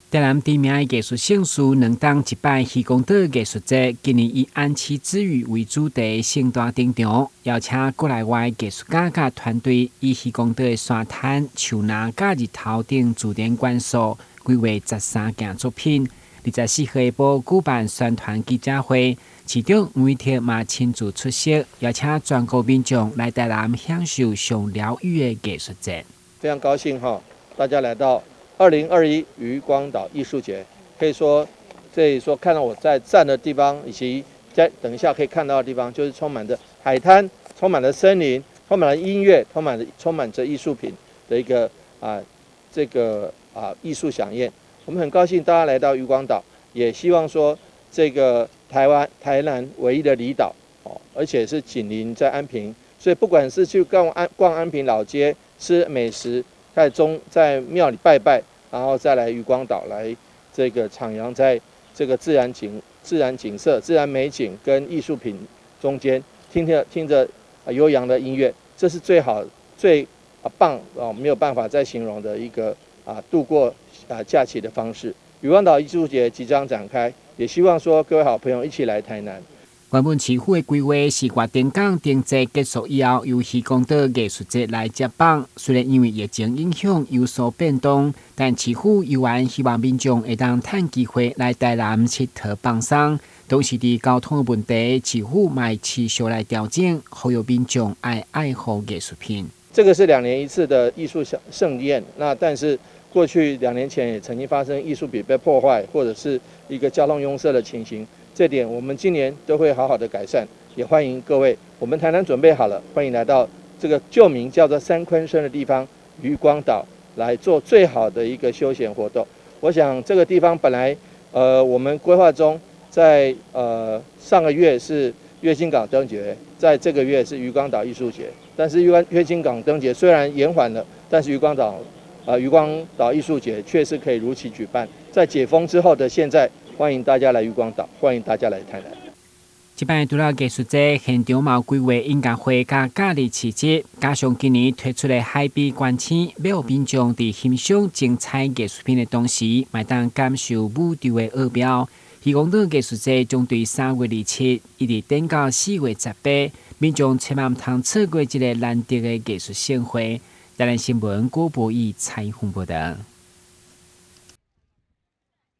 台南知名藝術盛事兩冬一擺漁光島藝術節，今年以安棲之嶼為主題盛大登場，邀請國內外藝術家佮團隊，以漁光島的沙灘、樹林佮日頭等自然元素，規劃13件作品。24號下晡舉辦宣傳記者會，市長吳怡徹嘛親自出席，邀請全國民眾來台南享受上療癒的藝術節。非常高興哈，大家來到2021漁光島藝術節，可以說，這裡說看到我在站的地方，以及在等一下可以看到的地方，就是充滿着海灘、充滿了森林、充滿了音樂、充滿着藝術品的一個這個藝術饗宴。我們很高興大家來到漁光島，也希望說這個台灣台南唯一的離島哦，而且是緊鄰在安平，所以不管是去逛安平老街、吃美食，在廟裡拜拜，然後再來漁光島來這個徜徉在這個自然景色、自然美景跟藝術品中間，聽着悠揚的音樂，這是最好最棒哦，沒有辦法再形容的一個度過假期的方式。漁光島藝術節即將展開，也希望說各位好朋友一起來台南。原本市府的規劃是月燈港燈節結束以後，由漁光島藝術節來接棒。雖然因為疫情影響有所變動，但市府猶原希望民眾會當趁機會來台南𨑨迌放鬆。同時，佇交通的問題，市府嘛會持續來調整，呼籲民眾愛愛護藝術品。這個是2年一次的藝術盛宴，那但是過去2年前也曾經發生藝術品被破壞或者是一個交通擁塞的情形。這點我們今年都會好好的改善，也歡迎各位。我們台南準備好了，歡迎來到這個舊名叫做三鯤鯓的地方漁光島來做最好的一個休閒活動。我想這個地方本來，我們規劃中在上個月是月津港燈節，在這個月是漁光島藝術節。但是月津港燈節雖然延緩了，但是漁光島藝術節卻是可以如期舉辦。在解封之後的現在，歡迎大家來漁光島，歡迎大家來台南。這擺除了藝術節，現場嘛有規劃音樂會佮假日市集，加上今年推出的海邊觀星，欲予民眾佇欣賞精彩藝術品的同時，嘛會當感受宇宙的奧妙。漁光島藝術節將對3月27一直展到4月18，民眾千萬毋通錯過這個難得的藝術盛會。台南新聞郭博義採訪報導。